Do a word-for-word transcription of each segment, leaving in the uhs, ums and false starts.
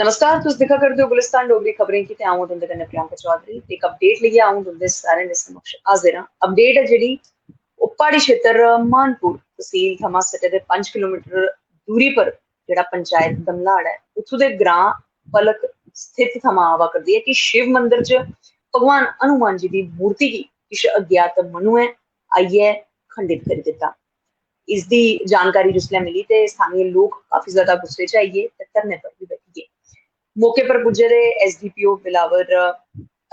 नमस्कार, तुस दिक्खा करदे ओ गुलिस्तान डोगरी खबरें गी ते अ'ऊं तुं'दे कन्नै प्रियंका चौधरी। ते इक अपडेट लेइयै अ'ऊं तुं'दे सारें दे समक्ष हाजिर आं। अपडेट ऐ जेह्ड़ी, ओह् प्हाड़ी क्षेत्र मानपुर, तसील थमां सटे दे पंज किलोमीटर दूरी पर जेह्ड़ा पंचायत दमलाड़ ऐ, उत्थूं दे ग्रां पलक स्थित थमां आवा करदी ऐ कि शिव मंदर च भगवान हनुमान जी दी मूर्ति गी किश अज्ञात मनुएं आइयै खंडित करी दित्ता। इसदी जानकारी जिसलै मिली ते स्थानीय लोक काफी ज्यादा गुस्से च आई गे ते धरने पर बी बैठी गे। मौके पर पुज्जे दे एसडीपीओ बिलावर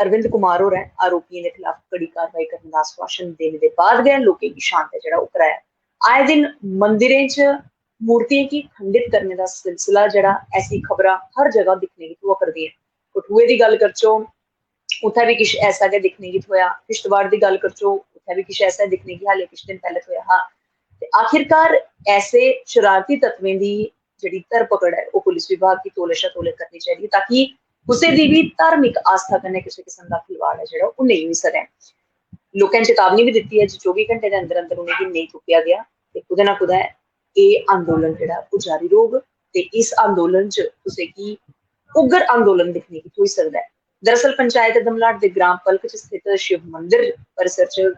अरविंद कुमार होरें आरोपियें दे खिलाफ कड़ी कार्रवाई करने दा आश्वासन देने दे बाद गै लोकें गी शांत ऐ जेह्ड़ा ओह् कराया। आए दिन मंदिरें च मूर्तियें गी खंडित करने दा सिलसिला जेह्ड़ा, ऐसी खबरां हर जगह दिक्खने गी थ्होआ करदियां। कठुए दी गल्ल करचो, उत्थै बी किश ऐसा गै दिक्खने गी थ्होआ। किश्तवाड़ दी गल्ल करचो, उत्थै बी किश ऐसा दिक्खने गी हाले किश दिन पैह्ले थ्होआ हा। ते आखिरकार ऐसे शरारती तत्वें दी जेह्ड़ी धरपकड़ ऐ, ओह् पुलिस विभाग गी तौले शा तौले करनी चाहिदी, ताकि कुसै दी बी धार्मिक आस्था कन्नै कुसै किस्म दा खिलवाड़ ऐ जेह्ड़ा, ओह् नेईं होई सकै। लोकें चेतावनी बी दित्ती ऐ जे चौबी घैंटे दे अंदर अंदर उ'नेंगी नेईं तुप्पेआ गेआ ते कुतै ना कुतै एह् आंदोलन जेह्ड़ा, ओह् जारी रौह्ग ते इस आंदोलन च कुसै गी उग्र आंदोलन दिक्खने गी थ्होई सकदा ऐ। दरअसल पंचायत दमलाट दे ग्रां पलक च स्थित शिव मंदिर परिसर च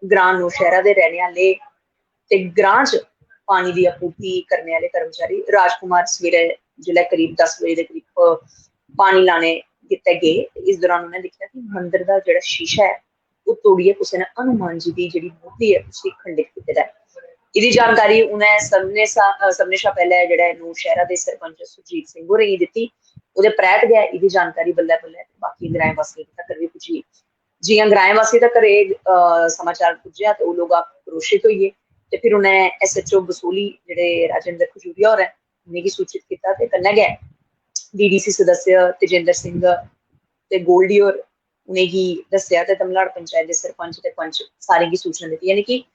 ग्रां नौशैहरा दे रैह्ने आह्ले ते ग्रां च पानी दी आपूर्ति करने आह्ले कर्मचारी राजकुमार सवेरे जिसलै करीब दस बजे दे करीब पानी लाने गित्तै गे, ते इस दौरान उ'नें दिक्खेआ कि मंदर दा जेह्ड़ा शीशा ऐ, ओह् तोड़ियै कुसै ने हनुमान जी दी जेह्ड़ी मूर्ति ऐ, उसी खंडित कीते दा ऐ। एह्दी जानकारी उ'नें सभनें शा, अ, सभनें शा पैह्लें जेह्ड़ा ऐ नौशैहरा दे सरपंच सुरजीत सिंह होरें गी दित्ती। ओह्दे परैंत गै एह्दी जानकारी बल्लें-बल्लें बाकी ग्राएं वासियें तक्कर बी पुज्जी। जि'यां ग्राएं वासियें तक्कर एह्, अ, समाचार पुज्जेआ ते ओह् लोक आक्रोशित होई गे ते फिर उ'नें एसएचओ बसोहली जेह्ड़े राजेंद्र खजूरिया होर ऐ, उ'नेंगी सूचित कीता ते कन्नै गै डीडीसी सदस्य तेजेंद्र सिंह ते गोल्डी होर उ'नेंगी दस्सेआ ते दमलाड़ पंचायत दे सरपंच ते पंच सारें गी सूचना दित्ती। यानी कि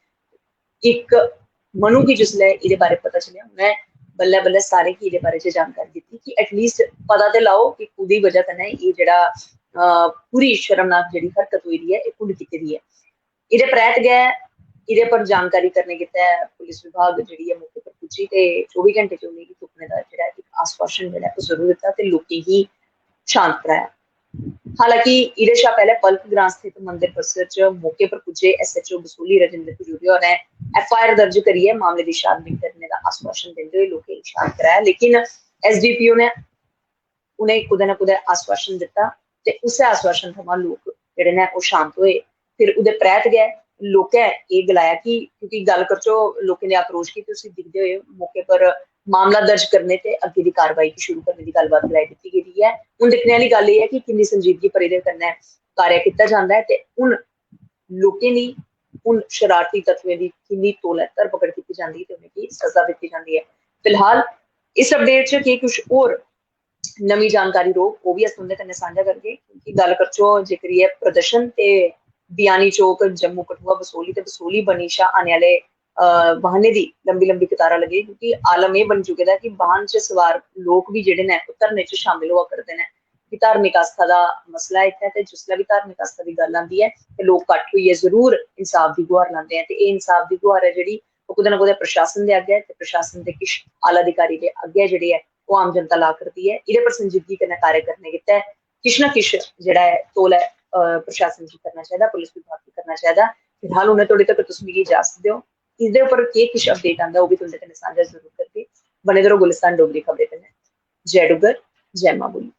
इक मनु गी जिसलै एह्दे बारे पता चलेआ, उ'नें बल्लें बल्लें सारें गी एह्दे बारे च जानकारी दित्ती कि एटलीस्ट पता ते लाओ कि कोह्दी बजह कन्नै एह् जेह्ड़ा, अ, पूरी शर्मनाक जेह्ड़ी हरकत होई दी ऐ, एह् कु'न कीती दी ऐ। एह्दे परैंत गै एह्दे पर जानकारी करने गित्तै पुलिस विभाग जेह्ड़ी ऐ मौके पर पुज्जी ते चौबी घैंटे च उ'नेंगी तुप्पने दा जेह्ड़ा इक आश्वासन जेह्ड़ा ऐ ओह् जरूर दित्ता ते लोकें गी शांत कराया। हालांकि एह्दे शा पैह्ले पलक ग्रां स्थित मंदिर परिसर च मौके पर पुज्जे एसएचओ बसोहली राजेंद्र खजूरिया होरें एफआईआर दर्ज करियै मामले दी छानबीन करने दा आश्वासन दिंदे होई लोकें गी शांत कराया, लेकिन एसडीपीओ ने उ'नें कुतै ना कुतै आश्वासन दित्ता ते उस्सै आश्वासन थमां लोक जेह्ड़े न ओह् शांत होए। फिर ओह्दे परैंत गै लोकें एह् गलाया कि, क्योंकि गल्ल करचो लोकें दे आक्रोश गी, ते उसी दिखदे होए मौके पर मामला दर्ज करने ते अग्गें दी कार्रवाई गी शुरू करने दी गल्लबात गलाई दित्ती गेदी ऐ। हून दिक्खने आह्ली गल्ल एह् ऐ कि किन्नी संजीदगी पर एह्दे कन्नै कार्य कीता जंदा ऐ ते हून लोकें दी, हून शरारती तत्वें दी किन्नी तौले धरपकड़ कीती जंदी ऐ ते उ'नेंगी सजा दित्ती जंदी ऐ। फिलहाल इस अपडेट च केह् कुछ होर नमीं जानकारी रौह्ग, ओह् बी अस तुं'दे कन्नै सांझा करगे। क्योंकि गल्ल करचो जेकर एह् प्रदर्शन ते बियानी चौक, जम्मू, कठुआ, बसोहली ते बसोहली बनी शा आने आह्ले, अ, वाहनें दी लंबी लंबी कतारां लग्गी, क्योंकि आलम एह् बनी चुके दा ऐ कि वाहन च सवार लोक बी जेह्ड़े न ओह् धरने च शामिल होआ करदे न। कि धार्मिक आस्था दा मसला ऐ इत्थै, ते जिसलै बी धार्मिक आस्था दी गल्ल आंदी ऐ ते लोक कट्ठ होइयै जरूर इंसाफ दी गुहार लांदे ऐ। ते एह् इंसाफ दी गुहार ऐ जेह्ड़ी, ओह् कुतै ना कुतै प्रशासन दे अग्गै ते प्रशासन दे किश आला अधिकारी दे अग्गै जेह्ड़े ऐ ओह् आम जनता ला करदी ऐ। एह्दे पर संजीदगी कन्नै कार्य करने गित्तै किश ना किश जेह्ड़ा ऐ तौले, अ, प्रशासन गी करना चाहिदा, पुलिस विभाग गी करना चाहिदा। फिलहाल उन्ने तोड़ी तक तुस मिगी इजाजत देओ, इसदे उप्पर केह् किश अपडेट आंदा ओह् बी तुं'दे कन्नै सांझा जरूर करगे। बने दे रहो गुलिस्तान डोगरी खबरें कन्नै। जय डुग्गर, जय मां बोली।